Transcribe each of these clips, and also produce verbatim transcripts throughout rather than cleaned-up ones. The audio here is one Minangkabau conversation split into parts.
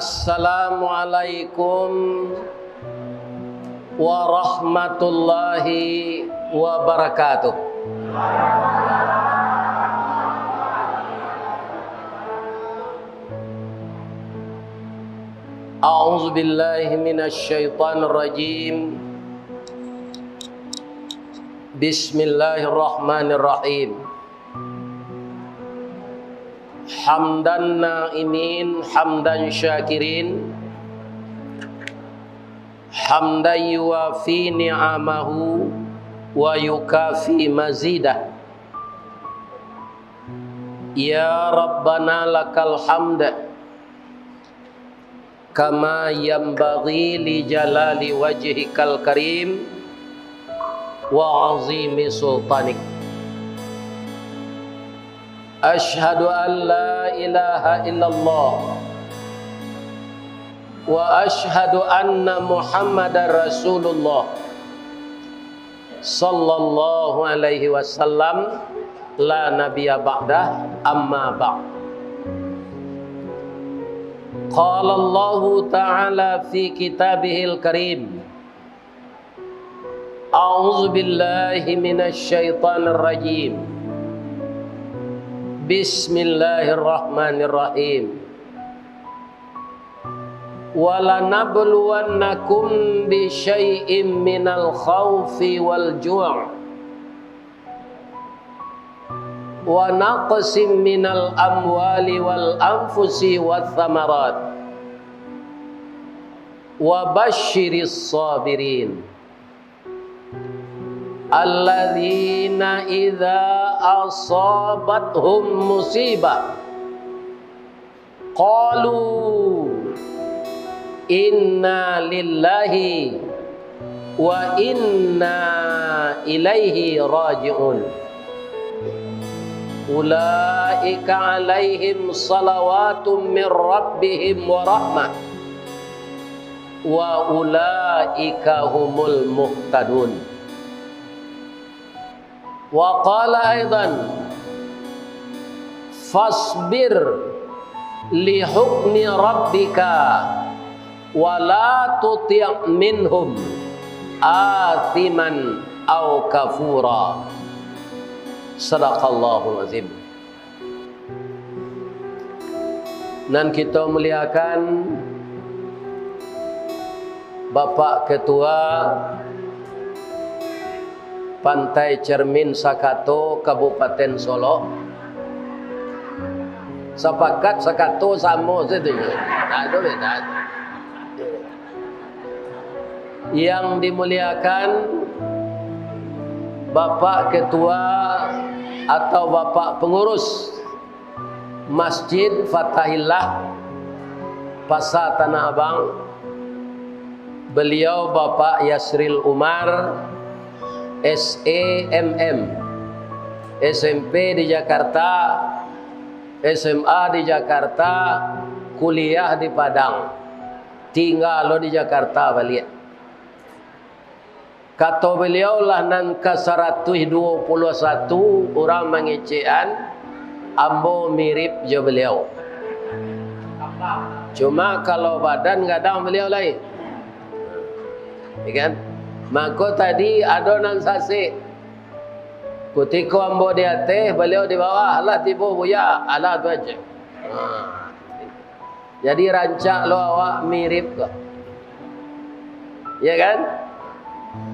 Assalamualaikum warahmatullahi wabarakatuh. A'udzubillahi minasyaitonirrajim. Bismillahirrahmanirrahim. Hamdan na'imin, hamdan syakirin, hamdan yuwafi ni'amahu wa yukafi mazidah. Ya Rabbana lakal hamd, kama yanbaghi li jalali wajhikal karim wa azimi sultanik. Asyhadu an la ilaha illallah wa asyhadu anna Muhammadar Rasulullah sallallahu alaihi wasallam, la nabiyya ba'dah, amma ba'd. Qala Allahu ta'ala fi kitabihil karim, a'udzubillahi minasyaitonirrajim. Bismillahirrahmanirrahim. Walanabluwannakum bisyai'im minal khaufi wal ju', wa naqsim minal amwali wal anfusi wath thamarat, wa basyiris sabirin. Alladzina idza asabathum musibah, qalu inna lillahi wa inna ilaihi raji'un. Ulaika alaihim salawatum mir rabbihim wa rahmah, wa ulaika humul muhtadun. Wa qala aidan, fasbir li hukmi rabbika, wa la tuti' minhum athiman au kafura. Sadaqallahul azim. Nan kito muliakan, Bapak Ketua Pantai Cermin Sakato Kabupaten Solok, sapakat sakato samo sajo, tak ado beda. Yang dimuliakan Bapak Ketua atau Bapak Pengurus Masjid Fatahillah, Pasa Tanah Abang, beliau Bapak Yasril Umar, S E M M, S M P di Jakarta, S M A di Jakarta, kuliah di Padang, tingga lo di Jakarta baliak. Kato baliau lah nan ka saratuih duo puluah satu urang mangecekan, ambo mirip jo baliau. Cuma kalau badan gadang baliau lai. Ya kan? Mako tadi ado nan sasek. Kutiko ambo di ateh, baliau di bawah, lah tibo Buya, alah tu aja. Ha. Jadi rancak lo awak mirip ko. Ya kan?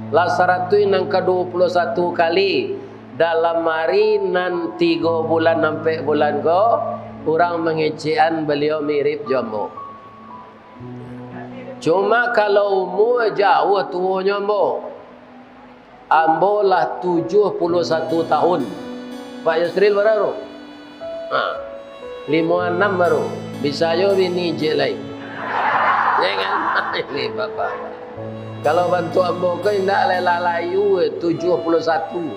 Lah saratuih nan ka duo puluah satu kali dalam ari nan tigo bulan ampek bulan ko, urang mangecekan baliau mirip jo ambo. Cuma kalau umua jauah tuonyo ambo. Ambo lah tujuah puluah satu tahun. Pak Yusril bara tu? Ha, limo anam baru. Bisa jo bini jek lai. Ya kan? Ini bapak. Kalau bantuak ambo ko indak lai lah layu, tujuah puluah satu.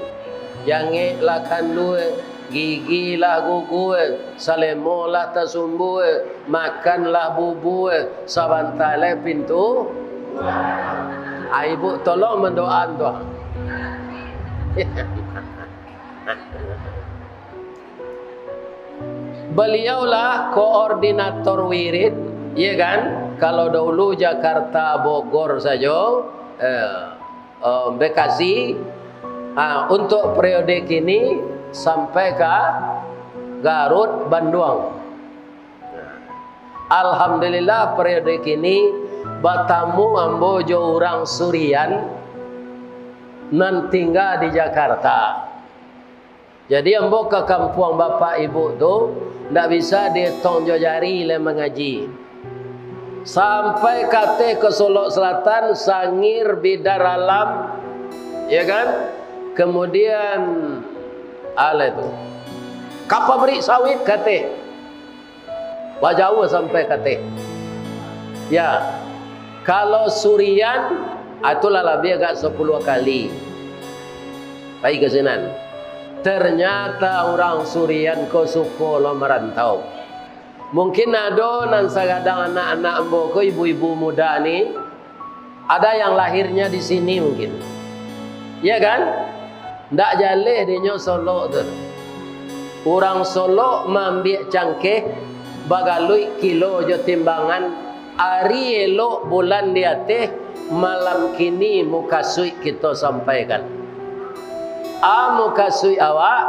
Jangek lah kandua, gigi lah gugur, salemo lah tasumbua, makan lah bubua, sabanta lai pintu. Ah, ibu tolong mandoaan tu. Baliaulah koordinator wirid, Iya kan? Kalau dahulu Jakarta, Bogor sajo, eh, eh, Bekasi, ah, untuk periode kini sampai ka Garut, Banduang. Alhamdulillah, periode kini batamu ambo jo urang Surian nan tingga di Jakarta. Jadi, ambo ka kampuang bapak ibu tu, ndak bisa dietong jo jari lai mangaji. Sampai kateh ka Solok Selatan, Sangir, Bidar Alam, ya kan? Kemudian, alah tu, ka pabrik sawit kateh. Bajauah sampai kateh. Ya, kalau Surian, ah, tu lah labiah agak sapuluah kali pai ka sinan. Ternyata urang Surian ko suko lo marantau. Mungkin ado nan sagadang anak-anak ambo ko, ibu-ibu muda ni, ada yang lahirnya di sini mungkin. Iya kan? Ndak jaleh dinyo Solok tu. Urang Solok maambiak cangkeh, bagaluik kilo jo timbangan, ari elok bulan di ateh, malam kini mukasuik kito sampaikan. A mukasuik awak,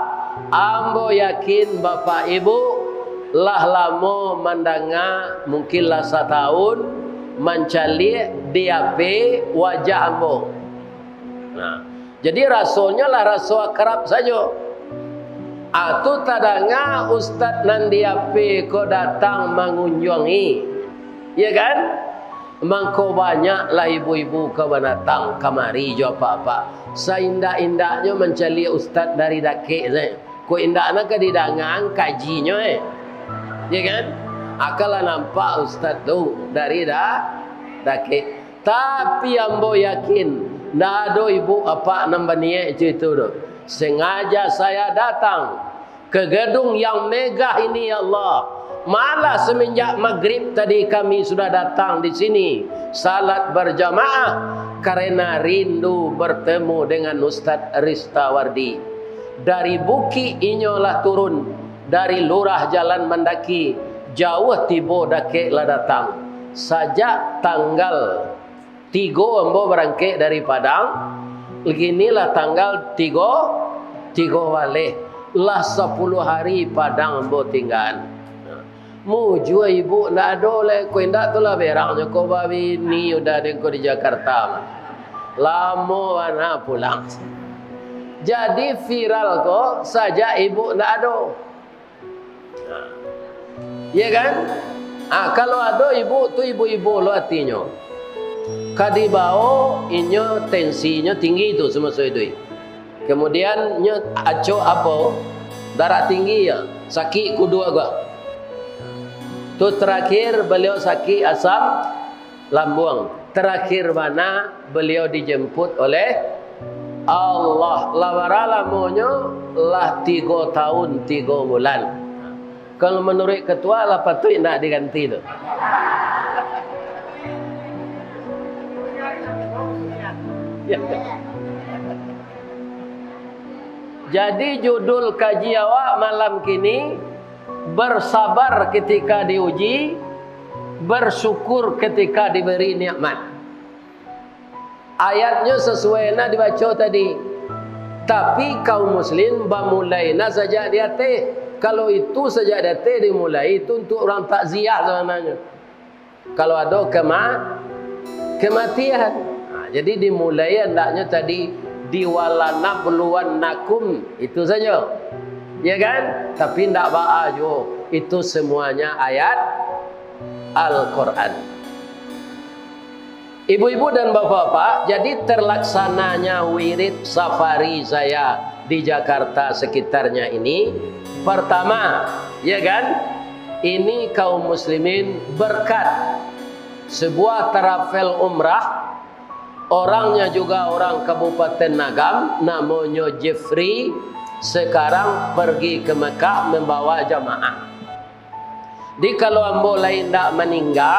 ambo yakin bapak ibu lah lamo mandanga, mungkin lah satahun, mancaliak di H P wajah ambo. Nah, jadi rasonyo lah raso akrab sajo. Ah, tu tadanga ustad nan di H P ko datang mangunjuangi, ya kan? Mangko banyaklah ibu-ibu ka banatang kamari jo apak-apak. Saindak-indaknyo mancaliak ustad dari dakek sajo. Kok indak nan ka didangaan kajinyo, eh? Ya kan? Akanlah nampak ustad tu dari da-, dakek. Tapi ambo yakin, ndak ado ibu apak nan baniaik itu tu. Sengaja saya datang ke gedung yang megah ini, ya Allah. Malah semenjak maghrib tadi kami sudah datang di sini, salat berjamaah, karena rindu bertemu dengan Ustaz Ristawardi. Dari bukik inyo lah turun, dari lurah jalan mandaki, jauah tibo dakek lah datang. Sajak tanggal tigo ambo barangkek dari Padang, kini lah tanggal tigo, tigo baleh, lah sapuluah hari Padang ambo tinggaan. Mujua ibu ndak ado lai, ko indak tu lah berangnyo ko babini udah den ko di Jakarta mah. Lamo bana pulang. Jadi viral ko sajak ibu ndak ado. Iya kan? Ah, kalau ado ibu tu ibu-ibu lo atinyo. Ka dibao inyo tensinyo tinggi tu samaso iduik. Kemudian nyo acok apo? Darah tinggi ya, sakik kuduak gua. Tu terakhir beliau sakik asam lambung. Terakhir bana beliau dijemput oleh Allah. Lah bara lamonyo? Lah tigo tahun tigo bulan. Kalau manuruik ketua lah patuik ndak diganti tu. Jadi judul kaji awak malam kini, bersabar ketika diuji, bersyukur ketika diberi nikmat. Ayatnyo sasuai nan dibaco tadi. Tapi kaum muslim bamulai nan sajak di ateh. Kalau itu sajak di ateh dimulai, itu untuk urang takziah sabananyo. Kalau ado kema-, kematian. Nah, jadi dimulai andaknyo tadi, "Walanabluwannakum." Itu sajo. Ya kan? Tapi ndak baa juo. Itu semuanya ayat Al-Quran. Ibu-ibu dan bapak-bapak, jadi terlaksananya wirid safari saya di Jakarta sekitarnya ini, pertama, ya kan, ini kaum muslimin berkat sebuah travel umrah, orangnya juga orang Kabupaten Agam, namonyo Jeffrey, sekarang pergi ke Mekah membawa jamaah. Di kalau ambo lai indak maningga,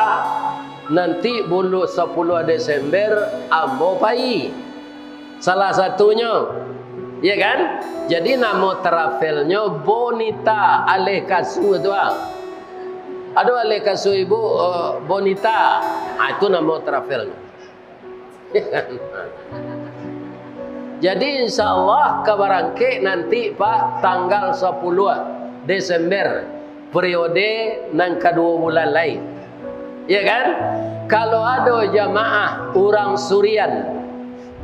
nanti bulan sapuluah Desember ambo pai. Salah satunyo, ya kan? Jadi namo travelnyo Bonita Aleh Kasu tu ah. Ado alih kasua ibu, eh, Bonita. Ah, itu namo travel. Jadi, insya Allah, ka barangkek nanti, Pak, tanggal sapuluah Desember, periode nan kaduo bulan lai. Ya kan? Kalau ado jamaah urang Surian,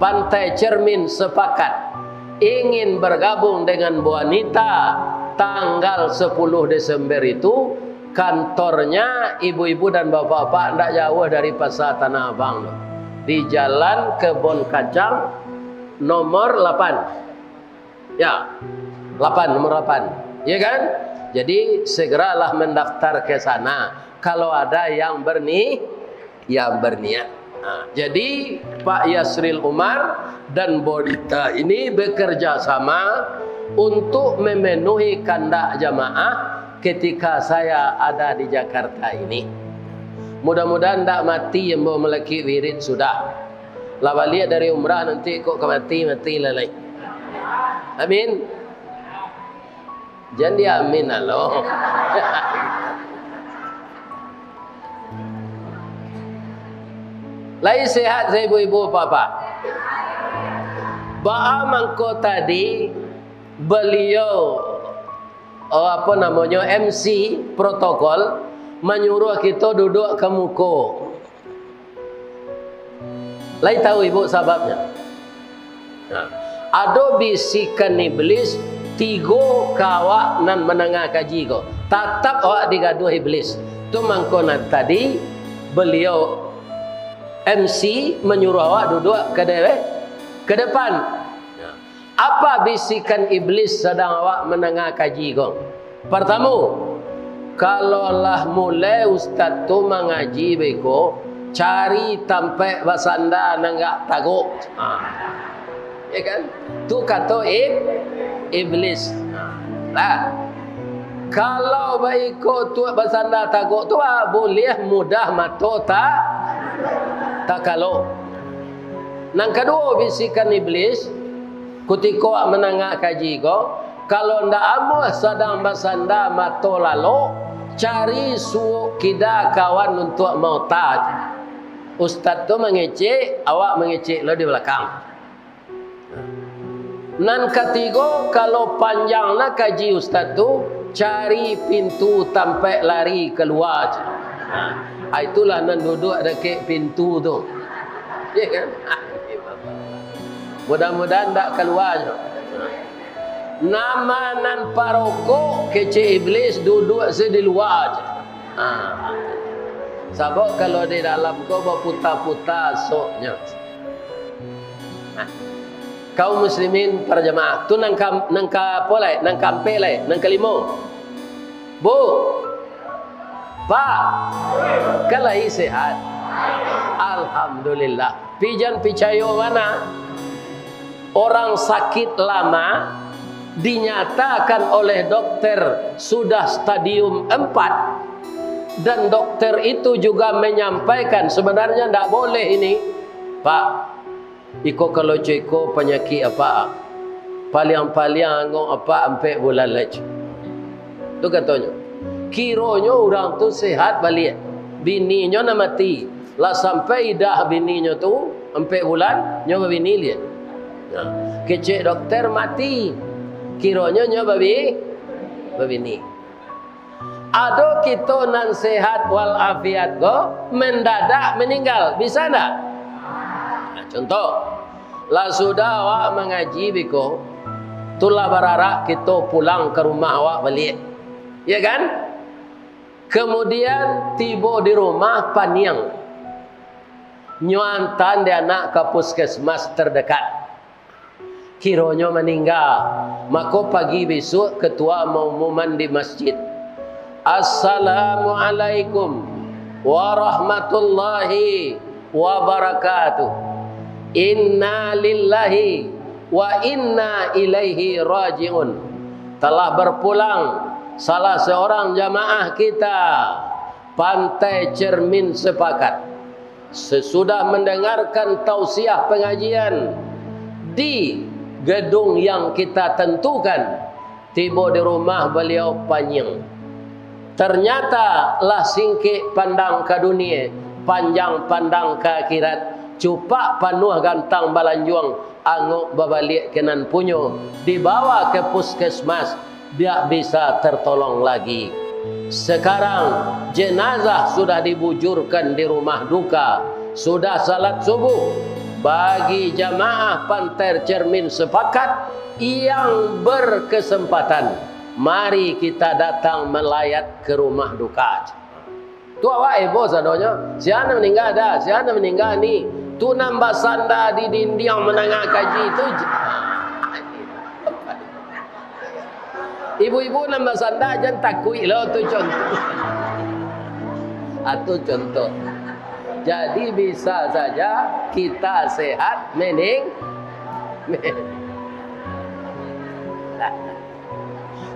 Pantai Cermin sepakat ingin bergabung dengan Bonita tanggal sepuluh Desember itu, kantornya ibu-ibu dan bapak-bapak ndak jauh dari Pasar Tanah Abang tu. Di Jalan Kebon Kacang nomor lapan. Ya, lapan, nomor lapan. Ya kan? Jadi, segeralah mendaftar ke sana kalau ada yang berni-, yang berniat. Nah, jadi, Pak Yasril Umar dan Bonita ini bekerja sama untuk memenuhi kandak jamaah ketika saya ada di Jakarta ini. Mudah-mudahan ndak mati ambo malakik wirid sudah. Lah baliak dari umrah nanti kok ka mati, mati lah lai. Amin. Jan di amin alo. Lai sehat sa ibu-ibu, bapak? Baa mangko tadi beliau, oh, apo namonyo, M C protokol manyuruah kito duduak ka muko? Lai tahu ibu sababnyo? Nah, ado bisikan iblis tigo ka awak nan mandanga kaji ko. Tatap awak digaduah iblis. Tu mangko nan tadi beliau M C manyuruah awak duduak ka de-, ka depan. Nah, apa bisikan iblis sadang awak mandanga kaji ko? Partamo, kalau lah mulai ustaz tu mangaji beko, cari tampek basanda nan agak tagok. Ha. Ya kan? Tu kato ib-, iblis. Ha. Lah. Kalau baiko tu basanda tagok tu, ah, buliah mudah mato ta-, takalok. Nan kaduo bisikan iblis, kutiko awak mandanga kaji ko, kalau ndak amuah sadang basanda mato lalok, cari suok kida kawan untuak maota. Ustaz tu mangecek, awak mangecek lo di balakang. Nan katigo, kalau panjang lah kaji ustaz tu, cari pintu tampek lari kalua. Ah, itulah nan duduak dakek pintu tu. Ya kan? Mudah-mudahan ndak kalua je. Nama nan parokok, kecek iblis, duduak se di lua je. Ah. Sabab kalau di dalam ko baputa-puta soknyo. Nah, kaum muslimin para jamaah, tu nan ka, nan ka apo lai? Nan kaampek lai, nan kalimo. Bu, Pak, kan lai sehat? Alhamdulillah. Pijan picayo bana. Orang sakit lama dinyatakan oleh dokter sudah stadium empat, dan dokter itu juga menyampaikan, sebenarnya ndak boleh ini, Pak. Iko kalau co iko panyakik apak, paliang-paliang angok apak ampek bulan lai. Tu katonyo. Kironyo urang tu sehat baliak. Bininyo nan mati. Lah sampai idah bininyo tu ampek bulan, nyo babini liak. Nah, kecek dokter mati. Kironyo nyo babi-, babini. Ado kito nan sehat walafiat ko, mendadak meninggal, bisa ndak? Nah, contoh, lah sudah awak mangaji biko, tu lah bararak kito pulang ka rumah awak baliak. Ya kan? Kemudian tibo di rumah paniang. Nyo antaan di anak ka puskesmas terdekat. Kironyo maningga, mako pagi bisuak ketua maumuman di masjid, "Assalamualaikum warahmatullahi wabarakatuh. Inna lillahi wa inna ilaihi raji'un." Telah berpulang salah seorang jamaah kita, Pantai Cermin Sepakat. Sesudah mendengarkan tausiah pengajian di gedung yang kita tentukan, tibo di rumah baliau paniang. Ternyata lah singkek pandang ka dunie, panjang pandang ka akhirat, cupak panuah gantang balanjuang, angok babaliak ka nan punyo, dibawa ka puskesmas, dak bisa tertolong lagi. Sekarang, jenazah sudah dibujurkan di rumah duka, sudah salat subuh. Bagi jamaah Pantai Cermin sepakat, yang berkesempatan, mari kita datang melayat ke rumah duka. Tu awak heboh sadonyo, sia nan maningga dah, sia nan maningga ni. Tu nan basanda di dindiang mandanga kaji tu. Ibu-ibu nan basanda jan takuik lo, tu contoh. Ah, tu contoh. Jadi bisa saja kita sehat mening-,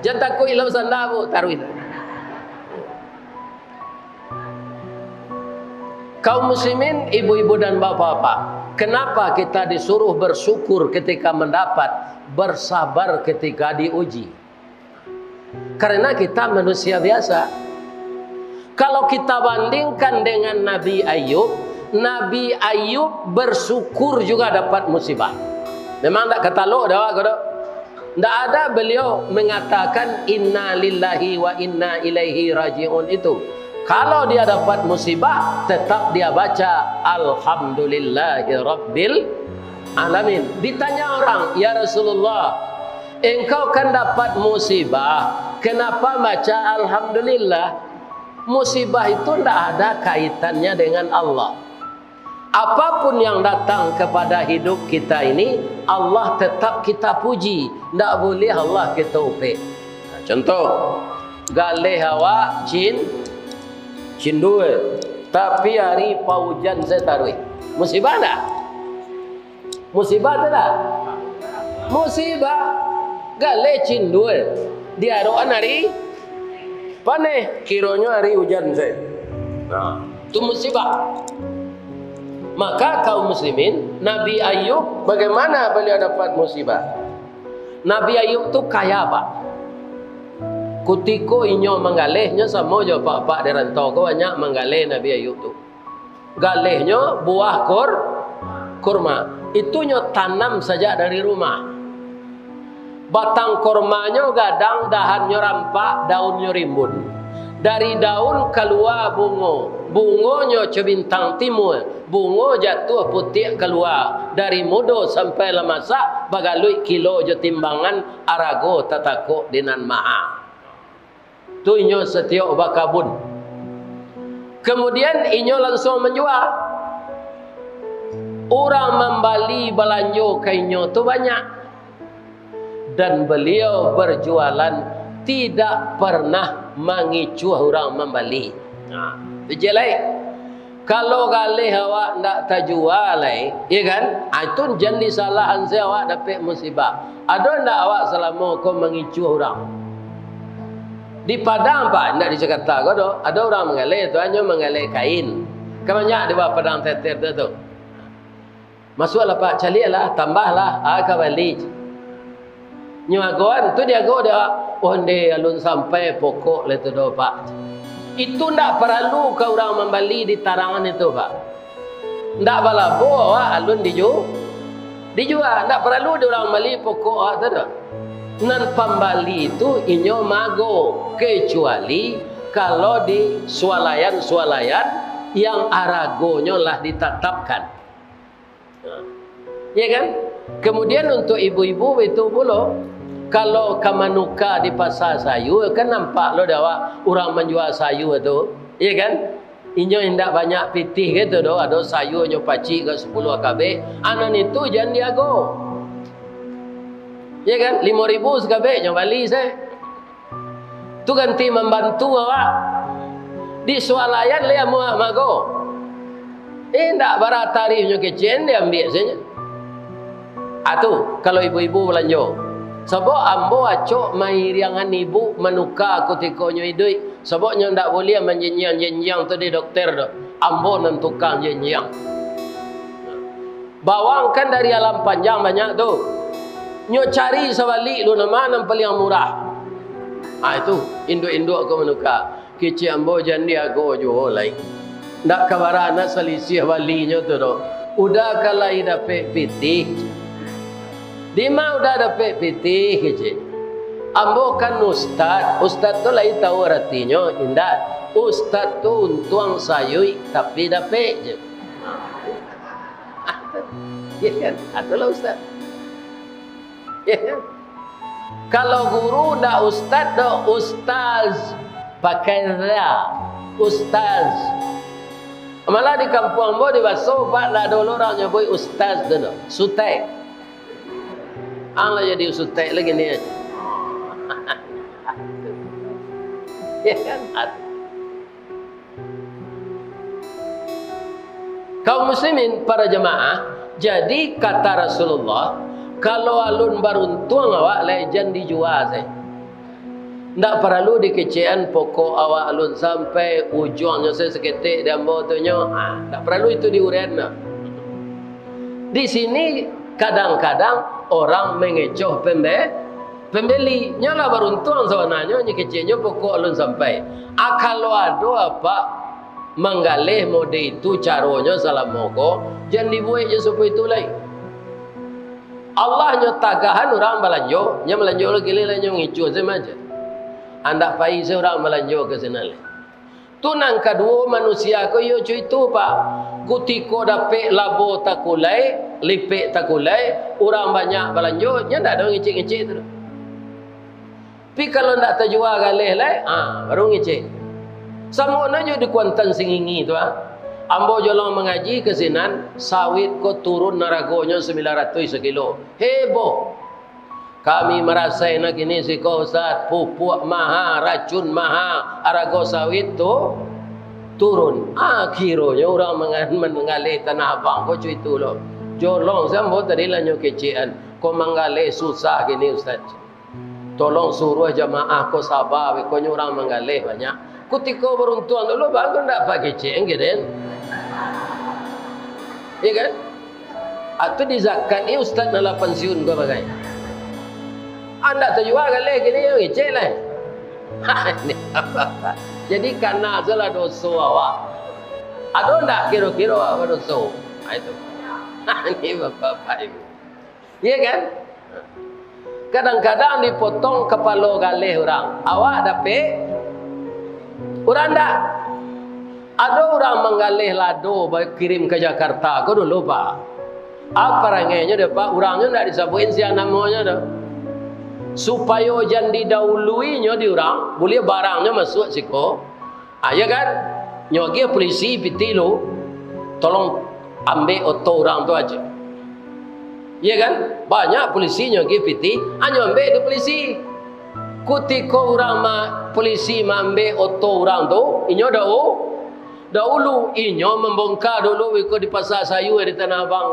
jan takuik lo basanda, Bu, taruih. Kaum muslimin, ibu-ibu dan bapak-bapak, kenapa kita disuruh bersyukur ketika mendapat, bersabar ketika diuji? Karena kita manusia biasa. Kalau kita bandingkan dengan Nabi Ayub, Nabi Ayub bersyukur juga dapat musibah. Memang ndak katalok dah, ko doh. Ndak ada beliau mengatakan, "Inna lillahi wa inna ilaihi raji'un," itu. Kalau dia dapat musibah, tetap dia baca, "Alhamdulillahi rabbil alamin." Ditanya orang, "Ya Rasulullah, engkau kan dapat musibah, kenapa baca alhamdulillah?" Musibah itu ndak ada kaitannya dengan Allah. Apapun yang datang kepada hidup kita ini, Allah tetap kita puji. Ndak buliah Allah kita upek. Contoh, galeh awak cin-, cindua, tapi ari paujan se taruih. Musibah ndak? Musibah tu ndak? Musibah. Galeh cindua, diarokan ari paneh, kironyo ari ujan se. Nah, tu musibah. Maka kaum muslimin, Nabi Ayub, bagaimana beliau dapat musibah? Nabi Ayub tu kaya, Pak. Kutiko inyo manggaleh, nyo samo jo apak-apak di rantau ko, banyak manggaleh Nabi Ayub tu. Galehnyo buah kur-, kurma. Itu nyo tanam sajak dari rumah. Batang kurmanyo gadang, dahannyo rampak, daunnyo rimbun. Dari daun kalua bungo, bungonyo co bintang timua, bungo jatuah putiak kalua, dari mudo sampai lah masak, bagaluik kilo jo timbangan, arago tatakok di nan maha. Tu inyo satiok bakabun. Kamudian, inyo lansuang manjua. Urang mambali balanjo ka inyo tu banyak. Dan baliau bajualan, tidak parnah mangicuah urang mambali. Nah, tu je lai. Kalau galeh awak ndak tajua lai, iyo kan? Ah, itu jan disalahan se awak dapek musibah. Ado ndak awak salamo ko mangicuah urang? Di Padang, Pak, ndak di Jakarta ko doh. Ado urang manggaleh tu, hanyo manggaleh kain. Kan banyak di bawah Padang Teter tu, tu. Masuaklah, Pak, caliaklah, tambahlah, ah, ka bali. Nyo agoan, tu diago dek awak. Oh, ndeh, alun sampai pokok lai tu doh, Pak. Itu ndak paralu ka urang mambali ditarangan itu, Pak. Ndak balabo awak alun diju-, dijua. Ndak paralu dek urang mambali pokok awak tu doh. Nan pambali tu inyo mago, kecuali kalau di sualayan-sualayan yang aragonyo lah ditatapkan. Ya kan? Kemudian, untuk ibu-ibu itu pulo, kalau ka manuka di pasa sayua, kan nampak lo dek awak urang manjua sayua tu, ya kan? Inyo indak banyak pitih gitu doh, ado sayuanyo pacik ka sapuluah kabek, anan itu jan diago. Ya kan? Limo ribu sakabek, nyo bali se. Tu ganti mambantu awak. Di sualayan lai amuah mago. Indak bara tarihnyo kecek, diambiak sajo. Ah, tu, kalau ibu-ibu balanjo. Sabab ambo acok mairiangan ibu manuka kutikonyo iduik. Sabab nyo ndak buliah manjinjiang-jinjiang tu di dokter tu. Ambo nan tukang jinjiang. Bawang kan dari alam panjang banyak tu. Nyo cari sabalik lu, nama nan paliang murah. Ah, itu, induak-induak ko manuka. Kecek ambo jan diago juo lai. Ndak ka bara nak salisiah balinyo tu doh. Uda ka lai dapek pitih. Dima Uda dapek pitih, kecek. Ambo kan ustad. Ustad tu lai tahu aratinyo, indak? Ustad tu untuang sayuik, tapi dapek je. Ya kan? Itulah ustad. Ya kan? Kalau guru ndak ustad doh, ustaz. Pakai za. Ustaz. Malah di kampuang ambo di Baso, Pak, ndak ado urang nyabuik ustaz tu doh. Sutek. Ang lah jadi sutek lagi ni. Ya kan? Kaum muslimin, para jamaah, jadi kata Rasulullah, kalau alun baruntuang awak lai, jan dijua se. Ndak paralu dikecekan pokok awak alun sampai, ujuangnyo se saketek di ambo tu nyo. Ah, ndak paralu itu diuren doh. Di sini kadang-kadang orang mengecoh pembe-, pembeli. Nyo lah baruntuang sabananyo, nyo keceknyo pokok alun sampai. Ah, kalau ado apak manggaleh mode itu caronyo salamo ko, jan dibuek jo sarupo itu lai. Allah nyo tagahan urang balanjo, nyo balanjo lah gilek lah nyo ngicuah se maja. Andak pai se urang balanjo ka sinan lai. Tu nan kaduo, manusia ko iyo co itu, Pak. Kutiko dapek labo takulai, lipek takulai, urang banyak balanjo, nyo ndak ado ngicek-ngicek tu doh. Tapi kalau ndak tajua galeh lai, ha, baru ngicek. Samo nyo jo di Kuantan Singingi tu, ha. Ambo jolong mangaji ka sinan, sawit ko turun aragonyo sambilan ratuih sakilo. Heboh. Kami marasai nak kini siko, Ustaz, pupuak maha, racun maha, arago sawit tu turun. Akhironyo urang mangan-, manggaleh Tanah Abang ko co itu lo. Jolong se ambo tadi lah nyo kecekan. Ko manggaleh susah kini, Ustaz. Tolong suruah jamaah ko saba, bekonyo urang manggaleh banyak. Kutiko baruntuang dulu, bang, ko ndak pakecek, angke den. Iya kan? Atau di zakat ni ustaz nan lah pensiun ko bagai. Andak tajua galeh kini, yo ngecek lah. Ini apa-apa. Jadi kana salah doso awak. Ado ndak kiro-kiro awak badoso? Ha, itu. Ini bapak-bapak ibu. Iya kan? Kadang-kadang dipotong kapalo galeh urang. Awak dapek, urang ndak. Ado urang manggaleh lado, bakirim ka Jakarta ko dulu, Pak. Apa rangainyo deh, Pak? Urangnyo ndak disabuikan sia namonyo doh. Supayo jan didahuluinyo di urang, buliah barangnyo masuak siko. Ah, ya kan? Nyo agiah polisi pitih lu, tolong ambek oto urang tu aja. Ya kan? Banyak polisi nyo agiah pitih, ah, nyo ambek di polisi. Kutiko urang ma-, polisi maambek oto urang tu, inyo dahu-, dahulu, inyo mambongka dulu iko di Pasar Sayua di Tanah Abang.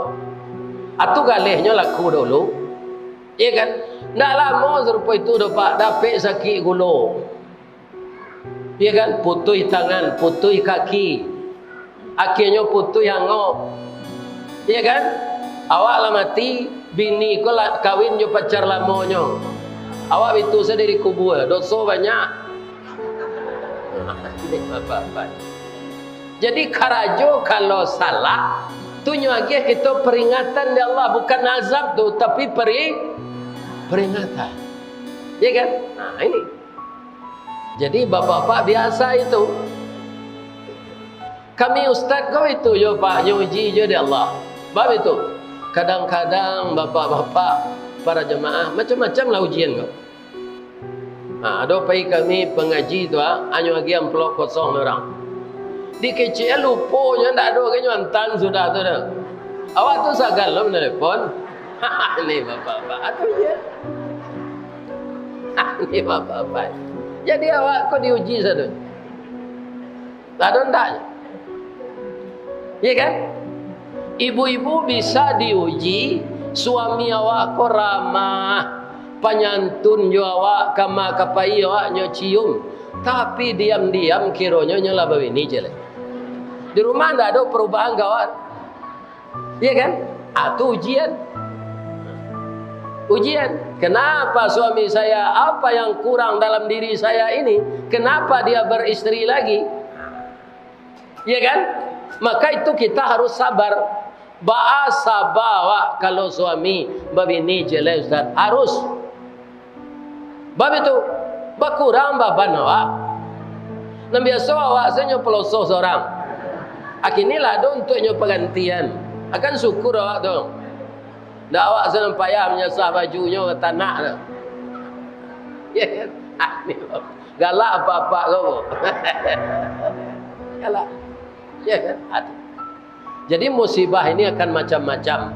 Atu galehnyo laku dahulu. Ya kan? Ndak lamo sarupo itu doh, Pak, dapek sakik gulo. Iya kan? Putuih tangan, putuih kaki. Akhianyo putuih angok. Iya kan? Awak lah mati, bini ko lah kawin jo pacar lamonyo. Awak bitu sadiri kubua, doso banyak. Jadi karajo kalau salah, tu nyo agiah kito peringatan dek Allah, bukan azab tu, tapi peri-, peringatan. Iya kan? Nah, ini. Jadi, bapak-bapak biasa itu. Kami ustaz ko itu jo, Pak, nyo uji jo dek Allah. Bab itu. Kadang-kadang bapak-bapak, para jemaah, macam-macam lah ujian ko. Ha, ado pai kami pangaji tu, ha, anyo agiah amplop kosong urang. Dikecek lupo nyo, ndak ado, kan nyo antan sudah tu dah. Awak tu sagan lo menelepon. Ni bapak-bapak, atu je. Ni bapak-bapak. Jadi awak ko diuji sado. Ado ndak? Iya kan? Ibu-ibu bisa diuji, suami awak ko ramah, panyantun jo awak, kama kapai awak nyo cium. Tapi diam-diam kironyo nyo lah babini je lai. Di rumah ndak ado perubahan, kawan. Iya kan? Ah, tu ujian. Ujian. Kenapa suami saya, apa yang kurang dalam diri saya ini? Kenapa dia beristri lagi? Ya kan? Maka itu kita harus sabar. Baa saba awak kalau suami babini jelek, Ustaz? Harus. Bab itu, bakurang baban awak. Nan biaso awak sajo pelosoh sorang. Akini lah ado untuak nyo pagantian. Akan syukur awak tu. Ndak awak sajo payah manyasah bajunyo ka tanak tu. Ya kan? Ah, ni galak apak-apak ko. Galak. Ya kan? Aduh. Jadi musibah ini akan macam-macam,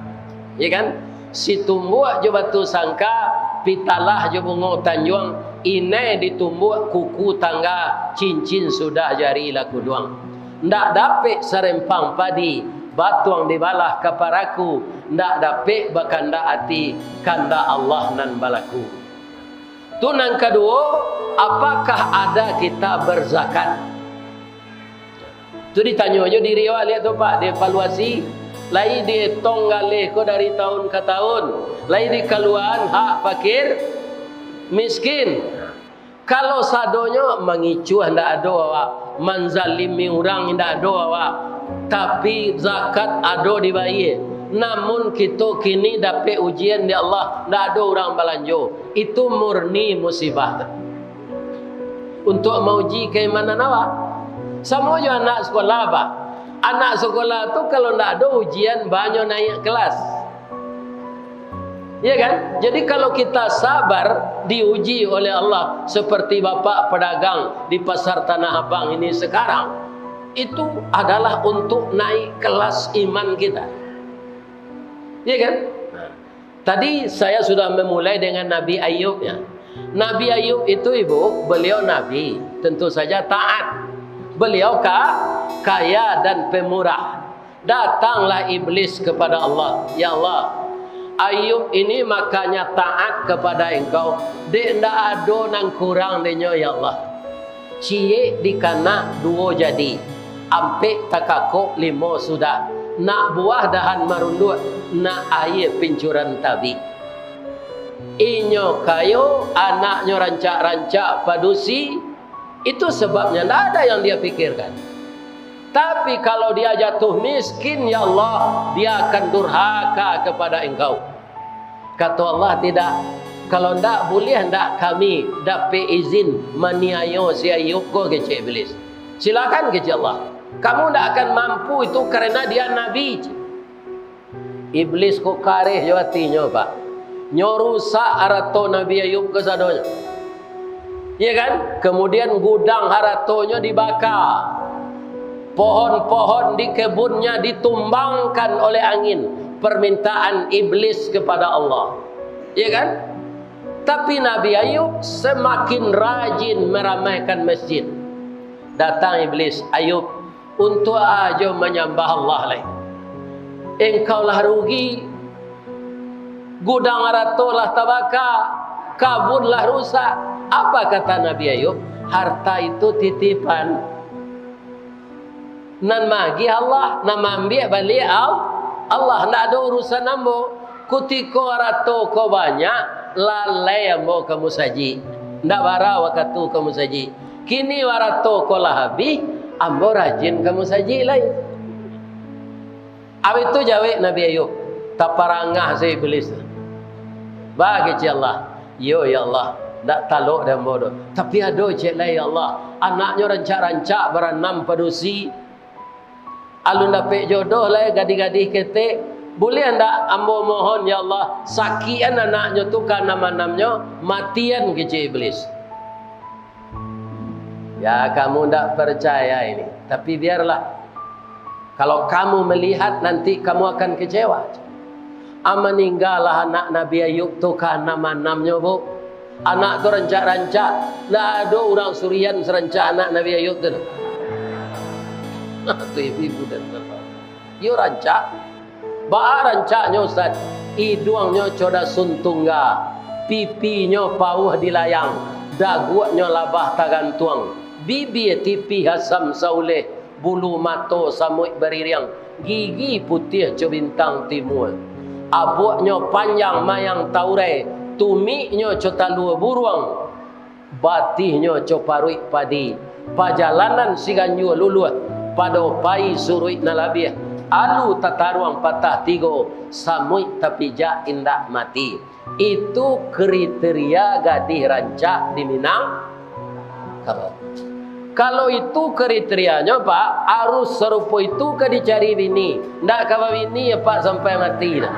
ya kan? Situmbuak jo batu sangka, pitalah jo bungo tanjuang, inai ditumbuak kuku tangga, cincin sudah jari lah kuduang. Ndak dapek sarempang padi, batuang dibalah ka paraku, ndak dapek bakandak ati, kandak Allah nan balaku. Tu nan kaduo, apakah ada kita berzakat? Tu ditanyo jo diri awak liak tu, Pak, dievaluasi. Lai dietong galeh ko dari taun ka taun, lai dikaluaan hak fakir miskin. Kalau sadonyo mangicuah ndak ado awak, manzalimi urang ndak ado awak, tapi zakat ado dibayie. Namun kito kini dapek ujian di Allah, ndak ado urang balanjo. Itu murni musibah tu. Untuak mauji keimanan awak. Samo jo anak sekolah, Pak. Anak sekolah tu kalau ndak ado ujian, banyo naiak kelas. Ya kan? Jadi kalau kita sabar, diuji oleh Allah, seperti bapak pedagang di Pasar Tanah Abang ini sekarang, itu adalah untuk naik kelas iman kita. Ya kan? Tadi saya sudah memulai dengan Nabi Ayub, ya. Nabi Ayub itu, Ibu, beliau nabi, tentu saja taat. Beliau ka-, kaya dan pemurah. Datanglah iblis kepada Allah, "Ya Allah, Ayub ini makanya taat kepada Engkau, dek ndak ado nan kurang denyo, ya Allah." Ciek dikanak duo jadi, ampek takakok limo sudah, nak buah dahan marunduak, nak aia pincuran tabik. Inyo kayo, anaknyo rancak-rancak padusi, itu sebabnya ndak ada yang dia pikirkan. Tapi kalau dia jatuh miskin, ya Allah, dia akan durhaka kepada Engkau. Kato Allah, "Tidak. Kalau ndak, buliah ndak kami dapek izin maniayo si Ayub ko?" kecek Iblis. "Silakan," kecek Allah. "Kamu ndak akan mampu itu karena dia nabi." Iblis ko kareh jo atinyo, Pak. Nyo rusak arato Nabi Ayub kasadonyo. Iya kan? Kemudian gudang haratonyo dibaka. Pohon-pohon di kebunnya ditumbangkan oleh angin. Permintaan iblis kepada Allah. Iya kan? Tapi Nabi Ayub semakin rajin meramaikan masjid. Datang iblis, "Ayub, untuak ajo manyambah Allah lai? Engkau lah rugi, gudang arato lah tabaka, kabun lah rusak." Apa kata Nabi Ayub? "Harta itu titipan. Nan magiah Allah, nan maambiak baliak Al-, Allah. Ndak ado urusan ambo. Kutiko arato ko banyak, lalai ambo ka musajik. Ndak bara wakatu ka musajik. Kini arato ko lah abih, ambo rajin ka musajik lai." Abih tu jawek Nabi Ayub, taparangah se iblis tu. Ba kecek Allah, "Iyo, ya Allah, ndak talok dek ambo doh. Tapi ado ciek lai, ya Allah. Anaknyo rancak-rancak baranam padusi. Alun dapek jodoh lai, gadih-gadih ketek. Buliah ndak ambo mohon, ya Allah, sakian anaknyo tu kaanam-anamnyo, matian," kecek iblis. "Ya, kamu ndak percaya ini, tapi biarlah. Kalau kamu melihat, nanti kamu akan kecewa." Ah, maninggalah anak Nabi Ayub tu kaanam-anamnyo, Bu. Anak tu rancak-rancak, ndak ado urang surian sarancak anak Nabi Ayub tu. Tu ibu-ibu dan bapak. Iyo rancak. Baa rancaknyo, Ustaz? Iduangnyo co dasun tungga, pipinyo pauah dilayang, daguaknyo labah tagantuang, bibia tipih asam sauleh, bulu mato samuik baririang, gigi putiah co bintang timua. Abuaknyo panjang mayang taurai, tumiknyo co talua buruang, batihnyo co paruik padi, pajalanan siganjua luluah, pado pai suruik nan labiah, alu tataruang patah tigo, samuik tapijak indak mati. Itu kriteria gadih rancak di Minangkabau. Kalau itu kriterianyo, Pak, arus sarupo itu ka dicari bini. Ndak ka babini, Pak, sampai mati, nah.